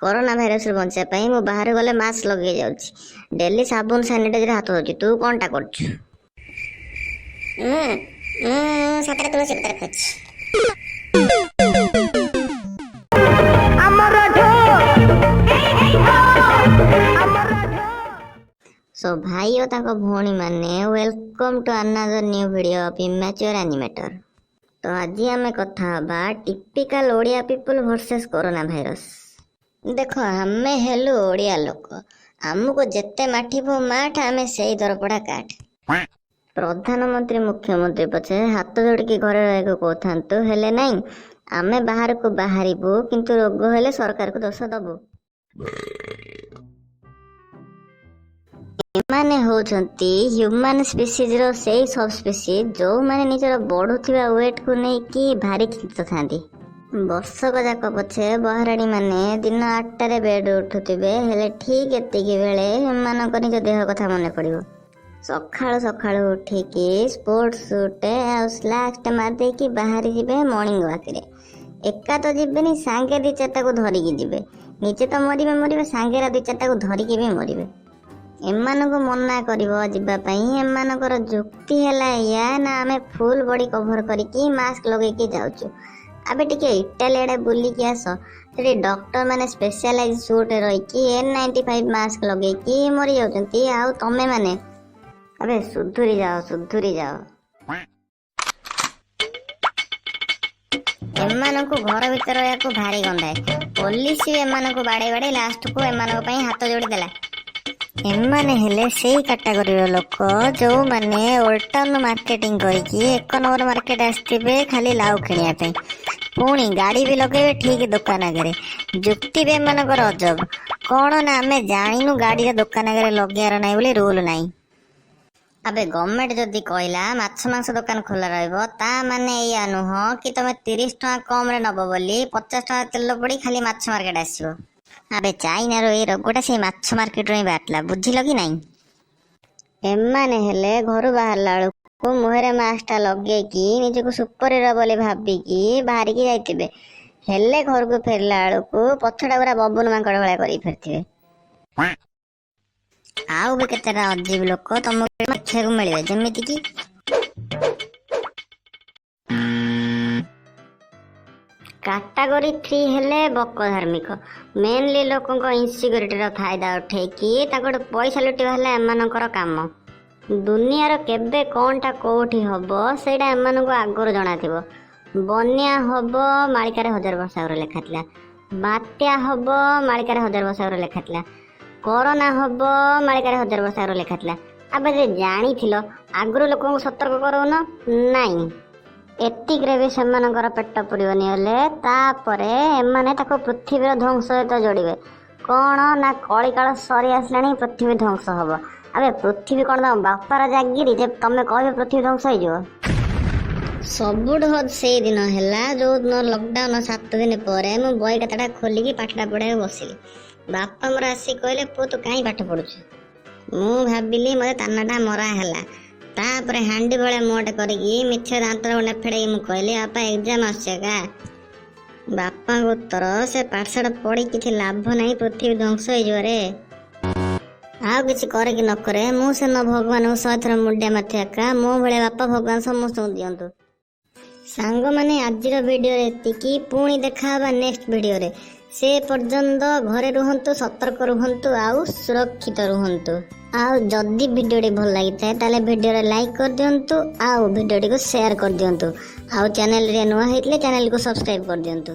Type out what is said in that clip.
Corona ଭାଇରସରୁ ବଞ୍ଚିବା ପାଇଁ ମୁଁ ବାହାରକୁ ଗଲେ ମାସ୍କ ଲଗେଇ ଯାଉଛି, ଡେଲି ସାବୁନ ସାନିଟାଇଜର ହାତ ଧୋଉଛି। ତୁ କ'ଣଟା କରୁଛୁ? ମୁଁ ମୁଁ ସାତଟା ତୁଳସୀ ପତ୍ର ଖାଉଛି। ସୋ ଭାଇ ଓ ତାଙ୍କ ଭଉଣୀମାନେ, welcome to another new video of Immature Animator। ତ ଆଜି ଆମେ କଥା ହେବା typical Odia people versus corona virus। ଦେଖ, ଆମେ ହେଲୁ ଓଡ଼ିଆ ଲୋକ, ଆମକୁ ଯେତେ ମାଠିବୁ ମାଠ, ଆମେ ସେଇ ଦରପୋଡ଼ା କାଠ। ପ୍ରଧାନମନ୍ତ୍ରୀ ମୁଖ୍ୟମନ୍ତ୍ରୀ ପଛେ ହାତ ଯୋଡ଼ିକି ଘରେ ରହିବାକୁ କହୁଥାନ୍ତୁ, ହେଲେ ନାଇଁ, ଆମେ ବାହାରକୁ ବାହାରିବୁ, କିନ୍ତୁ ରୋଗ ହେଲେ ସରକାରକୁ ଦୋଷ ଦବୁ। ଏମାନେ ହେଉଛନ୍ତି ହ୍ୟୁମାନ ସ୍ପିସିଜ୍ର ସେଇ ସବ୍ ସ୍ପିସିଜ୍, ଯେଉଁମାନେ ନିଜର ବଢ଼ୁଥିବା ୱେଟ୍କୁ ନେଇକି ଭାରି ଚିନ୍ତିତ ଥାନ୍ତି। ବର୍ଷକ ଯାକ ପଛେ ବହାରାଣୀମାନେ ଦିନ 8ଟାରେ ବେଡ଼ରୁ ଉଠୁଥିବେ, ହେଲେ ଠିକ୍ ଏତିକି ବେଳେ ଏମାନଙ୍କ ନିଜ ଦେହ କଥା ମନେ ପଡ଼ିବ। ସକାଳୁ ସକାଳୁ ଉଠିକି ସ୍ପୋର୍ଟସ ସୁଟ୍ ଆଉ ସ୍ଲାକ୍ସଟା ମାରିଦେଇକି ବାହାରି ଯିବେ ମର୍ଣ୍ଣିଂ ୱାକ୍ରେ। ଏକା ତ ଯିବେନି, ସାଙ୍ଗେ ଦୁଇ ଚାରିଟାକୁ ଧରିକି ଯିବେ। ନିଜେ ତ ମରିବେ ମରିବେ, ସାଙ୍ଗରେ ଦୁଇ ଚାରିଟାକୁ ଧରିକି ବି ମରିବେ। ଏମାନଙ୍କୁ ମନା କରିବ ଯିବା ପାଇଁ, ଏମାନଙ୍କର ଯୁକ୍ତି ହେଲା ଏଇଆ ନା, ଆମେ ଫୁଲ୍ ବଡି କଭର କରିକି ମାସ୍କ ଲଗେଇକି ଯାଉଛୁ। ଆବେ, ଟିକେ ଇଟାଲୀ ଆଡ଼େ ବୁଲିକି ଆସ, ସେଠି ଡକ୍ଟର ମାନେ ସ୍ପେଶାଲାଇଜ ସୁଟ୍ ରହିକି N95 mask ଲଗେଇକି ମରି ଯାଉଛନ୍ତି, ଆଉ ତମେ ମାନେ, ଆବେ ସୁଧୁରି ଯାଅ, ସୁଧୁରି ଯାଅ। ଏମାନଙ୍କୁ ଘର ଭିତରେ ରହିବାକୁ ଭାରି ଗନ୍ଧାଏ। ପୋଲିସ ବି ଏମାନଙ୍କୁ ବାଡ଼େଇ ବାଡ଼େଇ ଲାଷ୍ଟକୁ ଏମାନଙ୍କ ପାଇଁ ହାତ ଯୋଡ଼ି ଦେଲା। ଏମାନେ ହେଲେ ସେଇ କାଟାଗୋରୀର ଲୋକ, ଯୋଉମାନେ ଓଲ୍ଡ ଟାଉନ ମାର୍କେଟିଂ କରିକି ଏକ ନମ୍ବର ମାର୍କେଟ ଆସିଥିବେ ଖାଲି ଲାଉ କିଣିବା ପାଇଁ। ପୁଣି ଗାଡ଼ି ବି ଲଗେଇବେ ଠିକ ଦୋକାନ ଆଗରେ। ଯୁକ୍ତି ବି ଏମାନଙ୍କର ଅଜବ। କ'ଣ ନା, ଆମେ ଜାଣିନୁ ଗାଡ଼ିର ଦୋକାନ ଆଗରେ ଲଗେଇବାର ନାହିଁ ବୋଲି ରୁଲ ନାହିଁ। ଆବେ, ଗଭର୍ଣ୍ଣମେଣ୍ଟ ଯଦି କହିଲା ମାଛ ମାଂସ ଦୋକାନ ଖୋଲା ରହିବ, ତା ମାନେ ଏଇଆ ନୁହଁ କି ତମେ 30 ଟଙ୍କା କମରେ ନବ ବୋଲି 50 ଟଙ୍କା ତେଲ ପଡ଼ି ଖାଲି ମାଛ ମାର୍କେଟ ଆସିବ। ଆବେ, ଚାଇନାର ଏଇ ରୋଗଟା ସେଇ ମାଛ ମାର୍କେଟରୁ ହିଁ ବାହାରିଥିଲା, ବୁଝିଲ କି ନାହିଁ? ଏମାନେ ହେଲେ ଘରୁ ବାହାରିଲା ବେଳକୁ ମୁହଁରେ ମାସ୍କଟା ଲଗେଇକି ନିଜକୁ ସୁପର ହିରୋ ବୋଲି ଭାବିକି ବାହାରିକି ଯାଇଥିବେ, ହେଲେ ଘରକୁ ଫେରିଲା ବେଳକୁ ପଛଟା ପୁରା ବବୁନ ମାଙ୍କଡ଼ ଭଳିଆ କରିକି ଫେରିଥିବେ। ଆଉ ବି କେତେଟା ଅଜୀବ ଲୋକ ତମକୁ ଦେଖିବାକୁ ମିଳିବେ, ଯେମିତିକି କାଟାଗୋରୀ 3 ହେଲେ ବକ ଧାର୍ମିକ। ମେନଲି ଲୋକଙ୍କ ଇନସିକ୍ୟୁରିଟିର ଫାଇଦା ଉଠେଇକି ତାଙ୍କଠୁ ପଇସା ଲୁଟିବା ହେଲା ଏମାନଙ୍କର କାମ। ଦୁନିଆର କେବେ କ'ଣଟା କୋଉଠି ହବ, ସେଇଟା ଏମାନଙ୍କୁ ଆଗରୁ ଜଣାଥିବ। ବନ୍ୟା ହବ, ମାଳିକାରେ ହଜାର ବର୍ଷ ଆଗରୁ ଲେଖା ଥିଲା। ବାତ୍ୟା ହବ, ମାଳିକାରେ ହଜାର ବର୍ଷ ଆଗରୁ ଲେଖା ଥିଲା। କରୋନା ହବ, ମାଳିକାରେ ହଜାର ବର୍ଷ ଆଗରୁ ଲେଖା ଥିଲା। ଆବେ, ଯେ ଜାଣିଥିଲ, ଆଗରୁ ଲୋକଙ୍କୁ ସତର୍କ କରଉନ? ନାଇଁ, ଏତିକିରେ ବି ସେମାନଙ୍କର ପେଟ ପୁରିବନି। ହେଲେ ତାପରେ ଏମାନେ ତାକୁ ପୃଥିବୀର ଧ୍ୱଂସ ସହିତ ଯୋଡ଼ିବେ। କ'ଣ ନା, କଳିକାଳ ସରି ଆସିଲାଣି, ପୃଥିବୀ ଧ୍ୱଂସ ହବ। ଆବେ, ପୃଥିବୀ କ'ଣ ତମ ବାପାର ଜାଗିରି ଯେ ତମେ କହିବେ ପୃଥିବୀ ଧ୍ୱଂସ ହେଇଯିବ? ସବୁଠୁ ହଦ ସେଇଦିନ ହେଲା, ଯୋଉଦିନ ଲକଡାଉନ 7 ଦିନ ପରେ ମୁଁ ବହି ଖାତାଟା ଖୋଲିକି ପାଠଟା ପଢ଼ିବାକୁ ବସିଲି। ବାପା ମୋର ଆସିକି କହିଲେ, ପୁଅ, ତୁ କାହିଁ ପାଠ ପଢୁଛୁ? ମୁଁ ଭାବିଲି ମୋତେ ତାନାଟା ମରା ହେଲା। ତାପରେ ହାଣ୍ଡି ଭଳିଆ ମୁହଁଟେ କରିକି ମିଛ ଦାନ୍ତର ନେଫେଡ଼େଇକି ମୁଁ କହିଲି, ବାପା, ଏକ୍ଜାମ ଆସୁଛି ଏକା। ବାପାଙ୍କ ଉତ୍ତର, ସେ ପାଠଶାଠ ପଢ଼ି କିଛି ଲାଭ ନାହିଁ, ପୃଥିବୀ ଧ୍ୱଂସ ହେଇଯିବ ରେ। ଆଉ କିଛି କରେ କି ନ କରେ, ମୁଁ ସେଦିନ ଭଗବାନଙ୍କୁ 100 ଥର ମୁଣ୍ଡିଆ ମାରିଥିବା ଏକା। ମୋ ଭଳିଆ ବାପା ଭଗବାନ ସମସ୍ତଙ୍କୁ ଦିଅନ୍ତୁ। ସାଙ୍ଗମାନେ, ଆଜିର ଭିଡ଼ିଓରେ ଏତିକି। ପୁଣି ଦେଖା ହେବା ନେକ୍ସଟ ଭିଡ଼ିଓରେ। ସେ ପର୍ଯ୍ୟନ୍ତ ଘରେ ରୁହନ୍ତୁ, ସତର୍କ ରୁହନ୍ତୁ ଆଉ ସୁରକ୍ଷିତ ରୁହନ୍ତୁ। ଆଉ ଯଦି ଭିଡ଼ିଓଟି ଭଲ ଲାଗିଥାଏ, ତାହେଲେ ଭିଡ଼ିଓରେ ଲାଇକ୍ କରିଦିଅନ୍ତୁ ଆଉ ଭିଡ଼ିଓଟିକୁ ସେୟାର କରିଦିଅନ୍ତୁ। ଆଉ ଚ୍ୟାନେଲରେ ନୂଆ ହେଇଥିଲେ ଚ୍ୟାନେଲକୁ ସବସ୍କ୍ରାଇବ୍ କରିଦିଅନ୍ତୁ।